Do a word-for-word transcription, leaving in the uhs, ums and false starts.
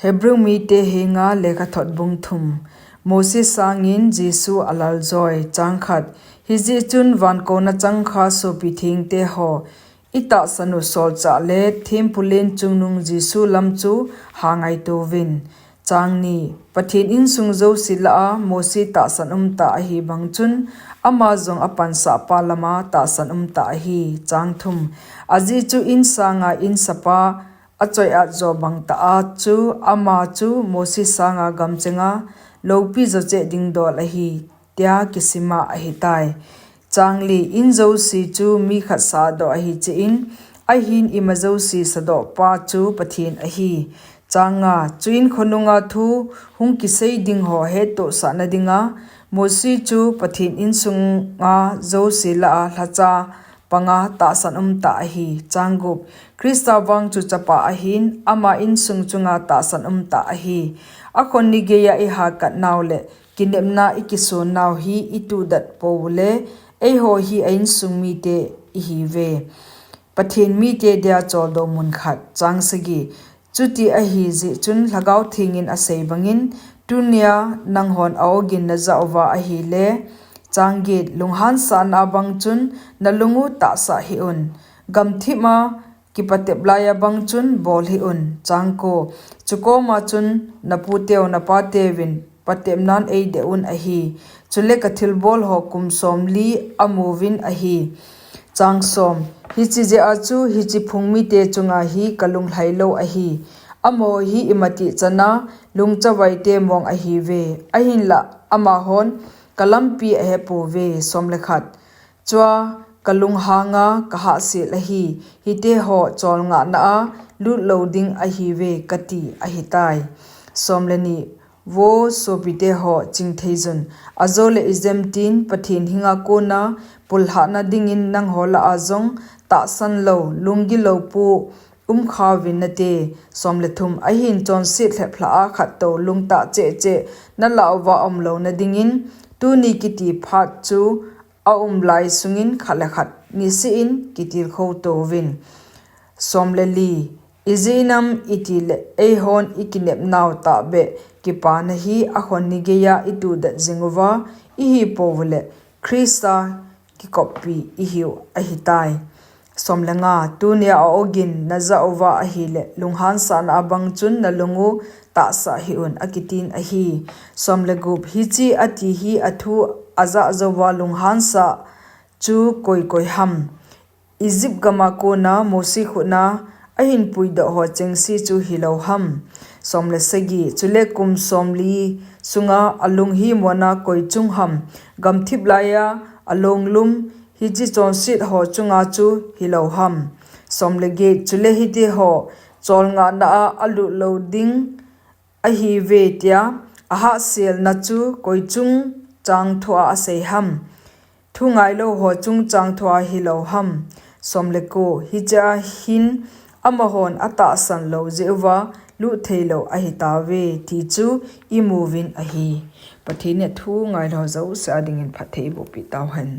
Hebrew mite henga lekhathot bung thum. Moses sangin Jesu alal joi. Chang khat. Hijeh chun van kona changkha sopi thengte ho, itahsan u solchah le thempulen chungnung Jesu lam chu ha ngaito uvin. Chang ni. Pathen insung jouse lah a Mose tahsan umtah ahi bang chun, ama jong apansah pa lama tahsan umtah ahi. Chang thum. Ajeh chu in sanga in sapa achoi-at jo bang tah a chu ama chu Mose sanga gamchenga loupi jo cheh ding dol ahi, tia kisima ahitai. Chang li. In jouse chu mi khat sahdoh ahi cheh in, ahin ima jouse sadoh pa chu Pathen ahi. Chang nga. Chuin khonunga thu hung kisei ding ho hettohsah nadinga Mose chu Pathen insunga jouse lah a lhacha panga tahsan umtah ahi. Chang gup. Christa vang chu chapa ahin, ama insung chunga tahsan umtah ahi. Akhon ni geiya ihakat nau le kinepna ikison nau hi ituhdat pou le, eiho hi a insung mite ihiuve. Pathen mite dia choldo mun khat. Chang sagi. Chuti ahi jeh chun Lhagao Thengin asei bangin, tunia nanghon a-ogin najah uva ahile, chang get, lunghansahna a bang chun nalung u tahsah hih un. Gamthip a kipatep laiya bang chun bol hih un. Chang ko. Chukoma chun naputeu napateuvin patepnan eideh un ahi. Chule kathilbol ho kum somli amuvin ahi. Chang som. Hiche jeh a chu hiche phung mite chunga hi kalunglhai lou ahi. Amaho hi imatihchana lungchawaite mong ahiuve. Ahinlah amahon kalampi ahepouve. Som le khat. Chua kalunghanga kahahsel ahi. Hiteho cholngahna a lut lou ding ahiuve kati ahitai. Som le ni. Vo sopite ho, chingtheiyun, ajole ijemtin Pathen henga kona pullhahna dingin nangho lah a jong tahsan lou, lunggil lou pu umkhauvin nate. Som le thum. Ahin chonset lheplhah a khattou lungtah cheh cheh nalah uva umlouna dingin, tuni kiti phat chu aum lai sungin khat le khat niseh in kitilkhou touvin. Som le li. Ijeh inem itile eihon ikinepnau tahbeh kipana hi akhon ni geiya ituhdat jing uva ihipou uleh Christa kikoppi ihiu ahitai. Som le nga. Tunia a-ogin najah uva ahile lunghansahna a bang chun nalung u tahsah hih un akitin ahi. Som le gup. Hiche ati hi athu ajah jouva lunghansah chu koi koi ham? Egypt gama kona Mose khutna ahin puidoh ho chengse chu hilou ham? Som le sagi. Chule kum somli sunga alunghimona koi chung ham? Gamthip laiya alonglum hiche chonset ho chunga chu hilou ham? Som le get. Chule hiteho cholngahna a alut lou ding ahiuve tia ahahselna chu koi chungchang thua asei ham? Thu ngailou ho chungchang thua hilou ham? Som le ko. Hichea hin amahon atahsan lou jeh uva lut theilou ahitauve ti chu imuvin ahi. Pathen in athu ngailou jouse a dingin phatthei eibohpeh tauhen.